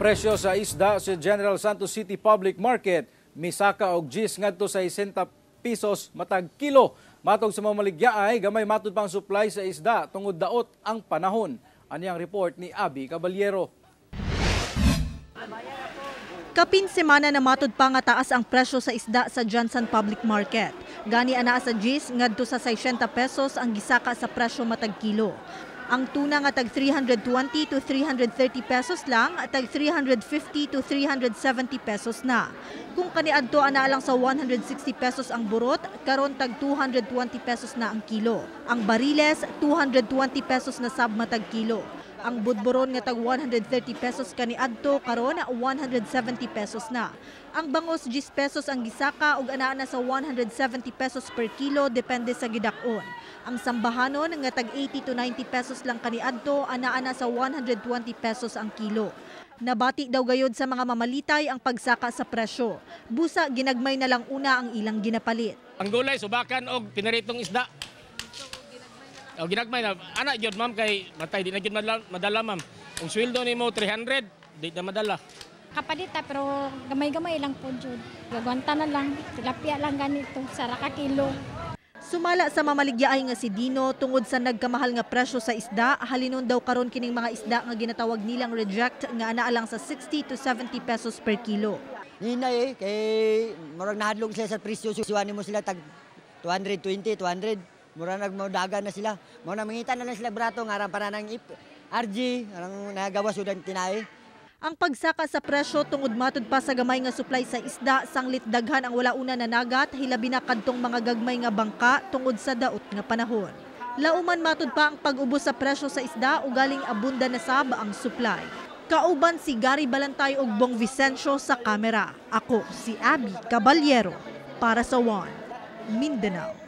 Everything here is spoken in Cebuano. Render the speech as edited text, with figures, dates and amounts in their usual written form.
Presyo sa isda sa General Santos City Public Market misaka og 10 ngadto sa 60 pesos matag kilo. Matog sa mamaligya ay gamay matud pang supply sa isda tungod daot ang panahon. Ani ang report ni Abby Caballero. Kapin semana na matud pa nga taas ang presyo sa isda sa GenSan Public Market. Gani anaa sa 10 ngadto sa 60 pesos ang gisaka sa presyo matag kilo. Ang tuna nga tag 320 to 330 pesos lang, tag 350 to 370 pesos na. Kung kaniadto ana lang sa 160 pesos ang burot, karon tag 220 pesos na ang kilo. Ang bariles, 220 pesos na sab matag kilo. Ang budburon nga tag 130 pesos kaniadto, karon 170 pesos na. Ang bangos, 10 pesos ang gisaka ug anaa na sa 170 pesos per kilo, depende sa gidak-on. Ang sambahanon nga tag 80 to 90 pesos lang kaniadto, anaa na sa 120 pesos ang kilo. Nabati daw gayod sa mga mamalitay ang pagsaka sa presyo. Busa ginagmay na lang una ang ilang ginapalit. Ang gulay subakan og pinaritong isda. O ginagmay na ana gyud, ma'am, kay matay di na gyud madala, madala, ma'am. Kung sweldo nimo 300, di na madala. Kapalita pero gamay-gamay lang po jud. Gagwanta na lang, tilapia lang ganito, sara ka kilo. Sumala sa mamaligyaay nga si Dino, tungod sa nagkamahal nga presyo sa isda, halinon daw karon kining mga isda nga ginatawag nilang reject nga anaa lang sa 60 to 70 pesos per kilo. Hinay eh, kay murag nahadlong sila sa presyo, susuanin mo sila tag 220, 200, murag nagmodaga na sila. Mao na mangita na lang sila brato nga para nang ip, RG, arang nagawas udan tinai. Ang pagsaka sa presyo tungod matud pa sa gamay nga supply sa isda, sanglit daghan ang wala una nanagat, hilabi na kadtong mga gagmay nga bangka tungod sa daot nga panahon. Lauman matud pa ang pag-ubos sa presyo sa isda ugaling abunda na sab ang supply. Kauban si Gary Balantay ug Bong Vicencio sa kamera. Ako si Abby Caballero para sa One Mindanao.